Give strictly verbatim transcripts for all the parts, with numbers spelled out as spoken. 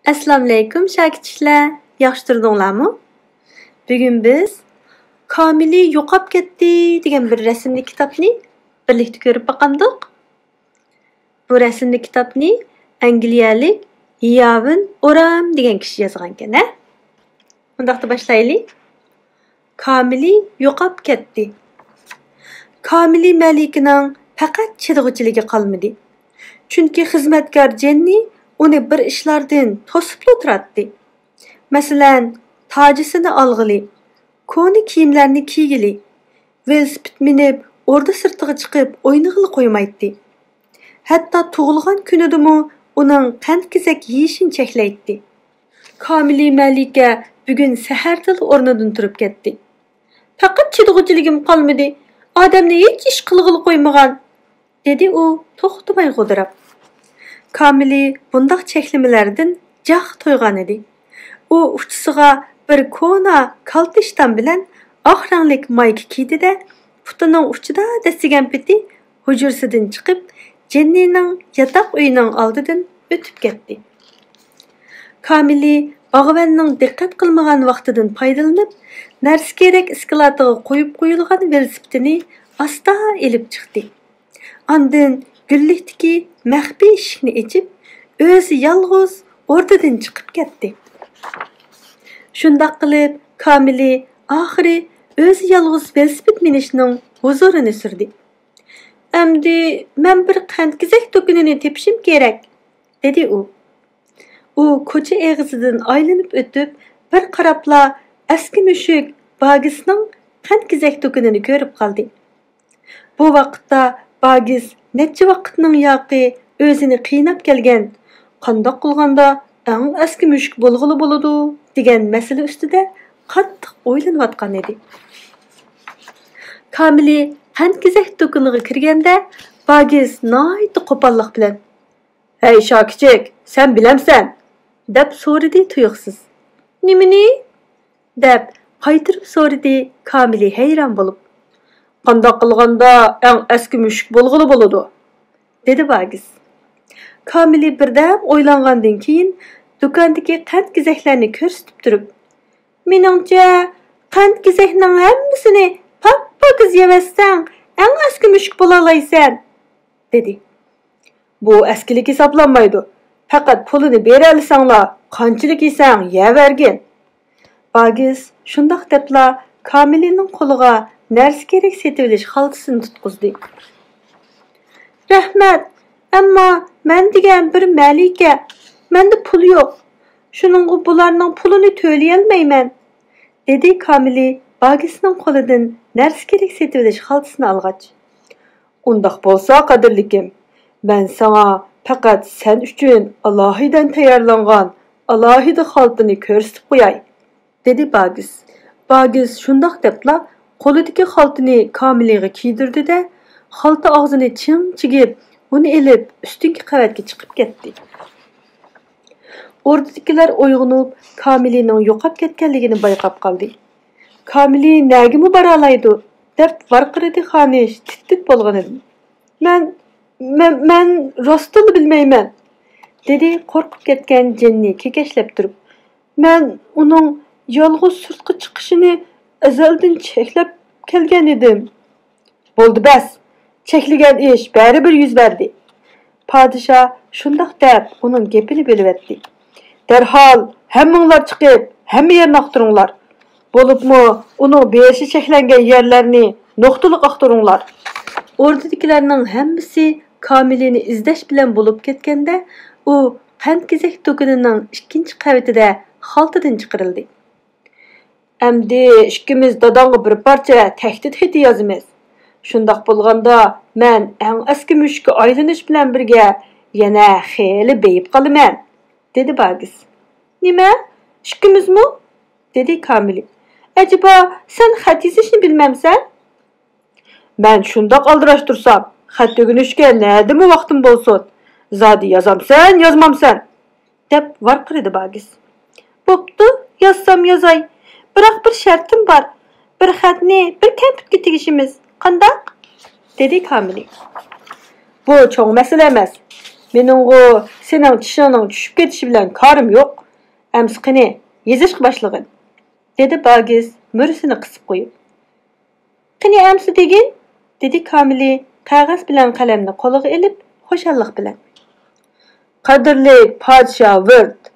ئەسسالامۇئەلەيكۇم شاگىرتچىلەر، ياخشى تۇردۇڭلارمۇ؟ بۈگۈن بىز كامىلى يوقاپ كەتتى دېگەن بىر رەسىملىك كىتابنى بىرلىكتە كۆرۈپ باقامدۇق؟ بۇ رەسىملىك كىتابنى ئەنگلىيەلىك ياۋىن ئورام دېگەن كىشى يازغانىكەن، ھە؟ ئۇنداقتا باشلايلى. كامىلى يوقاپ كەتتى. كامىلى مەلىكىنىڭ پەقەت چىدىغۇچىلىكى قالمىدى. چۈنكى خىزمەتكار جېننى ئۇنى بىر ئىشلاردىن توسۇپلا تۇراتتى. مەسىلەن، تاجىسىنى ئالغىلى، كونا كىيىملەرنى كىيگىلى، ۋېلىسىپىت مىنىپ ئوردا سىرتىغا چىقىپ ئوينىغىلى قويمايتتى. ھەتتا تۇغۇلغان كۈنىدىمۇ ئۇنىڭ قەنت-كېزەك يېيىشىنى چەكلەيتتى. كامىلى مەلىكە بۈگۈن سەھەردىلا ئورنىدىن تۇرۇپ كەتتى. پەقەت چىدىغۇچىلىكىم قالمىدى. ئادەمنى ھېچ ئىش قىلغىلى قويمىغان، دېدى ئۇ توختىماي غودىراپ. كامىلى بۇنداق چەكلىمىلەردىن جاق تويغانىدى. ئۇ ئۇچىسىغا بىر كونا كالتە ئىشتان بىلەن ئاق رەڭلىك مايكا كىيدى-دە، پۇتىنىڭ ئۇچىدا دەسسىگەن پېتى ھۇجرىسىدىن چىقىپ، جېننىنىڭ ياتاق ئۆيىنىڭ ئالدىدىن ئۆتۈپ كەتتى. كامىلى باغۋەننىڭ دىققەت قىلمىغان ۋاقتىدىن پايدىلىنىپ، نەرسە-كېرەك ئىسكىلاتىغا قويۇپ قويۇلغان ۋېلىسىپىتىنى ئاستا ئېلىپ چىقتى. ئاندىن گۈللۈكتىكى مەخپىي ئىشىكنى ئېچىپ، ئۆزى يالغۇز ئوردىدىن چىقىپ كەتتى. شۇنداق قىلىپ، كامىلى ئاخىرى ئۆزى يالغۇز ۋېلىسىپىت مىنىشنىڭ ھۇزۇرىنى سۈردى. «ئەمدى مەن بىر قەنت-كېزەك دۇكىنىنى تېپىشىم كېرەك»، دېدى ئۇ. ئۇ كوچا ئېغىزىدىن ئايلىنىپ ئۆتۈپ، بىر قاراپلا ئەسكى مۈشۈك باگىسنىڭ قەنت-كېزەك دۇكىنىنى كۆرۈپ قالدى. بۇ ۋاقىتتا باگىس نەچچە ۋاقىتنىڭ ياقى ئۆزىنى قىيناپ كەلگەن، «قانداق قىلغاندا ئەڭ ئەسكى مۈشۈك بولغىلى بولىدۇ؟» دېگەن مەسىلە ئۈستىدە قاتتىق ئويلىنىۋاتقان ئىدى. كامىلى قەنت-كېزەك دۇكىنىغا كىرگەندە، باگىس ناھايىتى قوپاللىق بىلەن، «ھەي، شاكىچىك، سەن بىلەمسەن؟» دەپ سورىدى تۇيۇقسىز. «نېمىنى؟» دەپ قايتۇرۇپ سورىدى كامىلى ھەيران بولۇپ. «قانداق قىلغاندا ئەڭ ئەسكى مۈشۈك بولغىلى بولىدۇ؟» دېدى باگىس. كامىلى بىردەم ئويلانغاندىن كېيىن، دۇكاندىكى قەنت-كېزەكلەرنى كۆرسىتىپ تۇرۇپ، «مېنىڭچە، قەنت-كېزەكنىڭ ھەممىسىنى پاپپاكىز يەۋەتسەڭ، ئەڭ ئەسكى مۈشۈك بولالايسەن»، دېدى. «بۇ ئەسكىلىك ھېسابلانمايدۇ. پەقەت پۇلىنى بېرەلىسەڭلا، قانچىلىك يېسەڭ يەۋەرگىن.» باگىس شۇنداق دەپلا كامىلىنىڭ قولىغا نەرسە-كېرەك سېتىۋېلىش خالتىسىنى تۇتقۇزدى. «رەھمەت، ئەمما مەن دېگەن بىر مەلىكە، مەندە پۇل يوق. شۇنىڭغا بۇلارنىڭ پۇلىنى تۆلىيەلمەيمەن»، دېدى كامىلى باگىسنىڭ قولىدىن نەرسە-كېرەك سېتىۋېلىش خالتىسىنى ئالغاچ. «ئۇنداق بولسا، قەدىرلىكىم، مەن ساڭا پەقەت سەن ئۈچۈن ئالاھىدە تەييارلانغان ئالاھىدە خالتىنى كۆرسىتىپ قوياي»، دېدى باگىس. باگىس شۇنداق دەپلا قولىدىكى خالتىنى كامىلىغا كىيدۈردى-دە، خالتا ئاغزىنى چىڭ چىگىپ، ئۇنى ئېلىپ ئۈستۈنكى قەۋەتكە چىقىپ كەتتى. ئوردىدىكىلەر ئويغىنىپ، كامىلىنىڭ يوقاپ كەتكەنلىكىنى بايقاپ قالدى. «كامىلى نەگىمۇ بارالايدۇ؟» دەپ ۋارقىرىدى خانىش تىت-تىت بولغىنىدىن. «مەن، مەن، مەن راستىنلا بىلمەيمەن»، دېدى قورقۇپ كەتكەن جېننى كېكەچلەپ تۇرۇپ. «مەن ئۇنىڭ يالغۇز سىرتقا چىقىشىنى ئەزەلدىن چەكلەپ كەلگەن ئىدىم.» «بولدى بەس! چەكلىگەن ئىش بەرىبىر يۈز بەردى.» پادىشاھ شۇنداق دەپ ئۇنىڭ گېپىنى بۆلۈۋەتتى. «دەرھال ھەممىڭلار چىقىپ، ھەممە يەرنى ئاختۇرۇڭلار. بولۇپمۇ ئۇنىڭ بېرىشى چەكلەنگەن يەرلەرنى نۇقتىلىق ئاختۇرۇڭلار.» ئوردىدىكىلەرنىڭ ھەممىسى كامىلىنى ئىزدەش بىلەن بولۇپ كەتكەندە، ئۇ قەنت-كېزەك دۇكىنىنىڭ ئىككىنچى قەۋىتىدە خالتىدىن چىقىرىلدى. «ئەمدى ئىككىمىز داداڭغا بىر پارچە تەھدىت خېتى يازىمىز. شۇنداق بولغاندا، مەن ئەڭ ئەسكى مۈشۈككە ئايلىنىش بىلەن بىرگە يەنە خېلى بېيىپ قالىمەن»، دېدى باگىس. «نېمە؟ ئىككىمىزمۇ؟» دېدى كامىلى. «ئەجەبا، سەن خەت يېزىشنى بىلمەمسەن؟» «مەن شۇنداق ئالدىراش تۇرسام، خەت ئۆگىنىشكە نەدىمۇ ۋاقتىم بولسۇن؟ زادى يازامسەن، يازمامسەن؟» دەپ ۋارقىرىدى باگىس. «بوپتۇ، يازسام يازاي. بىراق بىر شەرتىم بار. بىر خەتنى بىر كەمپۈتكە تېگىشىمىز. قانداق؟» دېدى كامىلى. «بۇ چوڭ مەسىلە ئەمەس. مېنىڭغۇ سېنىڭ چىشىڭنىڭ چۈشۈپ كېتىشى بىلەن كارىم يوق. ئەمسە قېنى، يېزىشقا باشلىغىن، دېدى باگىس مۈرىسىنى قىسىپ قويۇپ. قېنى ئەمسە دېگىن، دېدى كامىلى قەغەز بىلەن قەلەمنى قولىغا ئېلىپ خۇشاللىق بىلەن. قەدىرلىك پادىشاھ ۋىرت،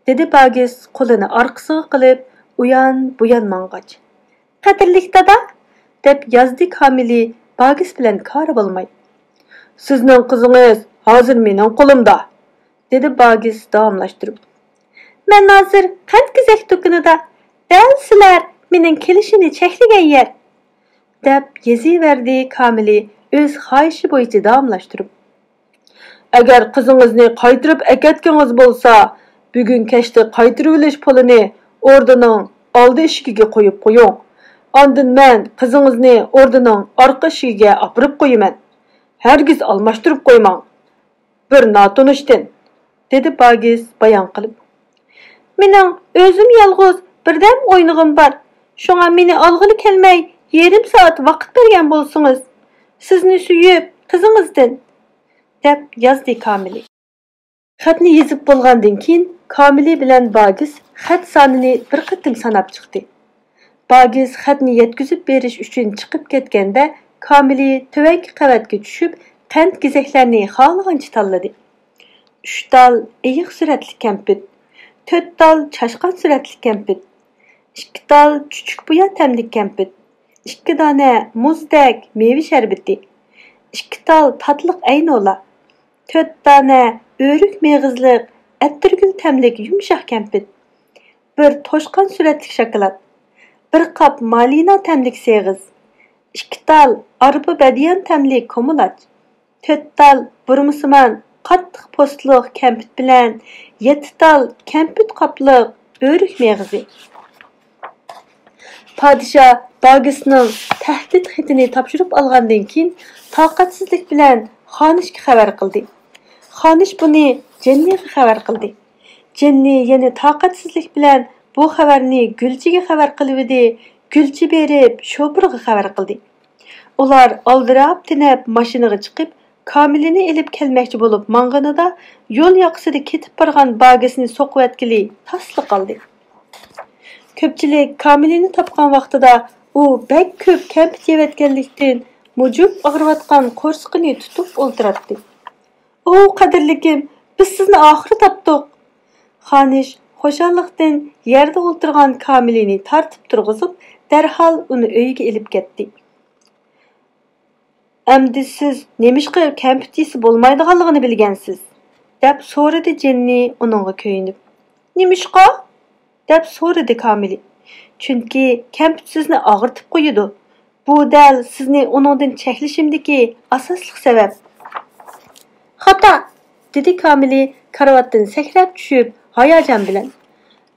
دېدى باگىس قولىنى ئارقىسىغا قىلىپ ئۇيان بۇيان ماڭغاچ. قەدىرلىك دادا، دەپ يازدى كامىلى باگىس بىلەن كارى بولماي. سىزنىڭ قىزىڭىز ھازىر مېنىڭ قولۇمدا، دېدى باگىس داۋاملاشتۇرۇپ. مەن ھازىر قەنت كېزەك دۇكىنىدا، دەل سىلەر مېنىڭ كېلىشىمنى چەكلىگەن يەر، دەپ يېزىۋەردى كامىلى ئۆز خاھىشى بويىچە داۋاملاشتۇرۇپ. ئەگەر قىزىڭىزنى قايتۇرۇپ ئەكەتكىڭىز بولسا، بۈگۈن كەچتە قايتۇرۇۋېلىش پۇلىنى ئوردىنىڭ ئالدى ئىشىكىگە قويۇپ قويۇڭ. ئاندىن مەن قىزىڭىزنى ئوردىنىڭ ئارقا ئىشىكىگە ئاپىرىپ قويىمەن. ھەرگىز ئالماشتۇرۇپ قويماڭ. بىر ناتونۇشتىن، دېدى باگىس بايان قىلىپ. مېنىڭ ئۆزۈم يالغۇز بىردەم ئوينىغۇم بار. شۇڭا مېنى ئالغىلى كەلمەي، يېرىم سائەت ۋاقىت بەرگەن بولسىڭىز. سىزنى سۆيۈپ، قىزىڭىزدىن، دەپ يازدى كامىلى. خەتنى يېزىپ بولغاندىن كېيىن، كامىلى بىلەن باگىس خەت سانىنى بىر قېتىم ساناپ چىقتى. باگىس خەتنى يەتكۈزۈپ بېرىش ئۈچۈن چىقىپ كەتكەندە، كامىلى تۆۋەنكى قەۋەتكە چۈشۈپ، قەنت گېزەكلەرنى خالىغانچە تاللىدى. ئۈچ تال ئېيىق سۈرەتلىك كەمپۈت، تۆت تال چاشقان سۈرەتلىك كەمپۈت، ئىككى تال چۈچۈك بۇيا تەملىك كەمپۈت، ئىككى دانە مۇزدەك مېۋە شەربىتى، ئىككى تال تاتلىق ئەينولا، تۆت دانە ئۆرۈك مېغىزلىق ئەتىرگۈل تەملىك يۇمشاق كەمپۈت، بىر توشقان سۈرەتلىك شاكىلات، بىر قاپ مالىنا تەملىك سېغىز، ئىككى تال ئارپا بەدىيان تەملىك كومىلاچ، تۆت تال بۇرمىسىمان قاتتىق پوستلۇق كەمپۈت بىلەن يەتتە تال كەمپۈت قاپلىق ئۆرۈك مېغىزى. پادىشاھ باگىسنىڭ تەھدىت خېتىنى تاپشۇرۇپ ئالغاندىن كېيىن، تاقەتسىزلىك بىلەن خانىشقا خەۋەر قىلدى. خانىش بۇنى جېننىغا خەۋەر قىلدى. جېننى يەنە تاقەتسىزلىك بىلەن بۇ خەۋەرنى گۈلچىگە خەۋەر قىلىۋىدى، گۈلچى بېرىپ شوپۇرغا خەۋەر قىلدى. ئۇلار ئالدىراپ تېنەپ ماشىنىغا چىقىپ، كامىلىنى ئېلىپ كەلمەكچى بولۇپ ماڭغىنىدا، يول ياقىسىدا كېتىپ بارغان باگىسنى سوقۇۋەتكىلى تاسلا قالدى. كۆپچىلىك كامىلىنى تاپقان ۋاقتىدا ئۇ بەك كۆپ كەمپۈت يەۋەتكەنلىكتىن، مۇجۇپ ئاغرىۋاتقان قورسىقىنى تۇتۇپ ئولتۇراتتى. ئوۋ، قەدىرلىكىم، بىز سىزنى ئاخىرى تاپتۇق! خانىش خۇشاللىقتىن يەردە ئولتۇرغان كامىلىنى تارتىپ تۇرغۇزۇپ، دەرھال ئۇنى ئۆيىگە ئېلىپ كەتتى. ئەمدى سىز نېمىشقا كەمپۈت يېسە بولمايدىغانلىقىنى بىلگەنسىز؟ دەپ سورىدى جېننى ئۇنىڭغا كۆيۈنۈپ. نېمىشقا؟ دەپ سورىدى كامىلى. چۈنكى كەمپۈت سىزنى ئاغرىتىپ قويىدۇ. بۇ دەل سىزنى ئۇنىڭدىن چەكلىشىمدىكى ئاساسلىق سەۋەب. خاتا! دېدى كامىلى كارىۋاتتىن سەكرەپ چۈشۈپ، ھاياجان بىلەن.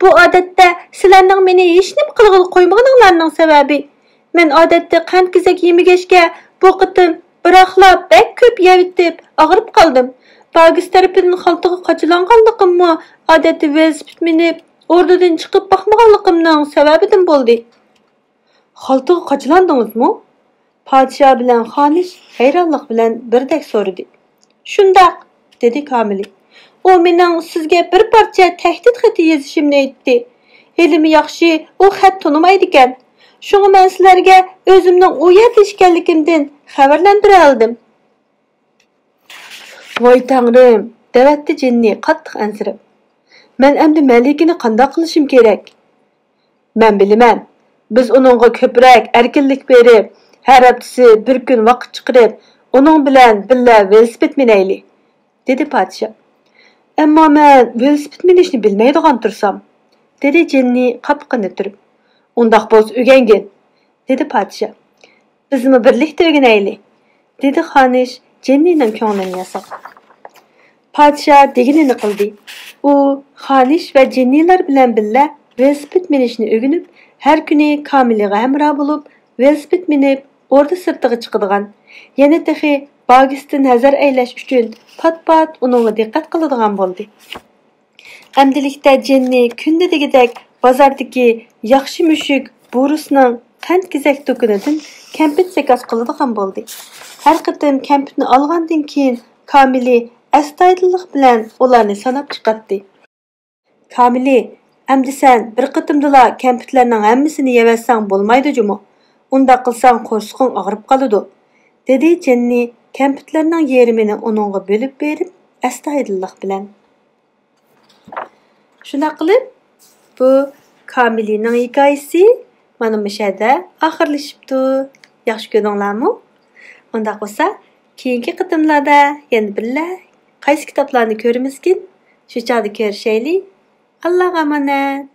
بۇ ئادەتتە سىلەرنىڭ مېنى ھېچنېمە قىلغىلى قويمىغىنىڭلارنىڭ سەۋەبى. مەن ئادەتتە قەنت كېزەك يېمىگەچكە، بۇ قېتىم بىراقلا بەك كۆپ يەۋېتىپ ئاغرىپ قالدىم. باگىس تەرىپىدىن خالتىغا قاچىلانغانلىقىممۇ ئادەتتە ۋېلىسىپىت مىنىپ ئوردىدىن چىقىپ باقمىغانلىقىمنىڭ سەۋەبىدىن بولدى. خالتىغا قاچىلاندىڭىزمۇ؟ پادىشاھ بىلەن خانىش ھەيرانلىق بىلەن بىردەك سورىدى. شۇنداق، دېدى كامىلى. ئۇ مېنىڭ سىزگە بىر پارچە تەھدىت خېتى يېزىشىمنى ئېيتتى. ھېلىمۇ ياخشى، ئۇ خەت تونۇمايدىكەن. شۇڭا مەن سىلەرگە ئۆزۈمنىڭ ئۇ يەردە ئىكەنلىكىمدىن خەۋەرلەندۈرەلىدىم. ۋاي تەڭرىم، دەۋەتتى جېننى قاتتىق ئەنسىرەپ. مەن ئەمدى مەلىكىنى قانداق قىلىشىم كېرەك؟ مەن بىلىمەن. بىز ئۇنىڭغا كۆپرەك ئەركىنلىك بېرىپ، ھەر ھەپتىسى بىر كۈن ۋاقىت چىقىرىپ، ئۇنىڭ بىلەن بىللە ۋېلىسىپىت مىنەيلى، دېدى پادىشاھ. ئەمما مەن ۋېلىسىپىت مىنىشنى بىلمەيدىغان تۇرسام، دېدى جېننى قاپىقىنى تۈرۈپ. ئۇنداق بولسا ئۆگەنگىن، دېدى پادىشاھ. بىزمۇ بىرلىكتە ئۆگىنەيلى، دېدى خانىش جېننىنىڭ كۆڭلىنى ياساپ. پادىشاھ دېگىنىنى قىلدى. ئۇ خانىش ۋە جېننىلار بىلەن بىللە ۋېلىسىپىت مىنىشنى ئۆگىنىپ، ھەر كۈنى كامىلىغا ھەمراھ بولۇپ، ۋېلىسىپىت مىنىپ، ئوردا سىرتىغا چىقىدىغان، يەنە تېخى باگىستىن ھەزەر ئەيلەش ئۈچۈن پات-پات ئۇنىڭغا دىققەت قىلىدىغان بولدى. ئەمدىلىكتە جېننى كۈندە دېگۈدەك بازاردىكى ياخشى مۈشۈك بۇرۇسنىڭ قەنت كېزەك دۇكىنىدىن كەمپۈت زاكاز قىلىدىغان بولدى. ھەر قېتىم كەمپۈتنى ئالغاندىن كېيىن، كامىلى ئەستايىدىللىق بىلەن ئۇلارنى ساناپ چىقاتتى. كامىلى، ئەمدى سەن بىر قېتىمدىلا كەمپۈتلەرنىڭ ھەممىسىنى يەۋەتسەڭ بولمايدۇ جۇمۇ؟ ئۇنداق قىلساڭ قورسىقىڭ ئاغرىپ قالىدۇ، دېدى جېننى كەمپۈتلەرنىڭ يېرىمىنى ئۇنىڭغا بۆلۈپ بېرىپ ئەستايىدىللىق بىلەن. شۇنداق قىلىپ، بۇ كامىلىنىڭ ھېكايىسى مانا مۇشۇ يەردە ئاخىرلىشىپتۇ. ياخشى كۆردۈڭلارمۇ؟ ئۇنداق بولسا، كېيىنكى قېتىملاردا يەنە بىللە قايسى كىتابلارنى كۆرىمىزكىن؟ شۇ چاغدا كۆرۈشەيلى. ئاللاغا ئامانەت.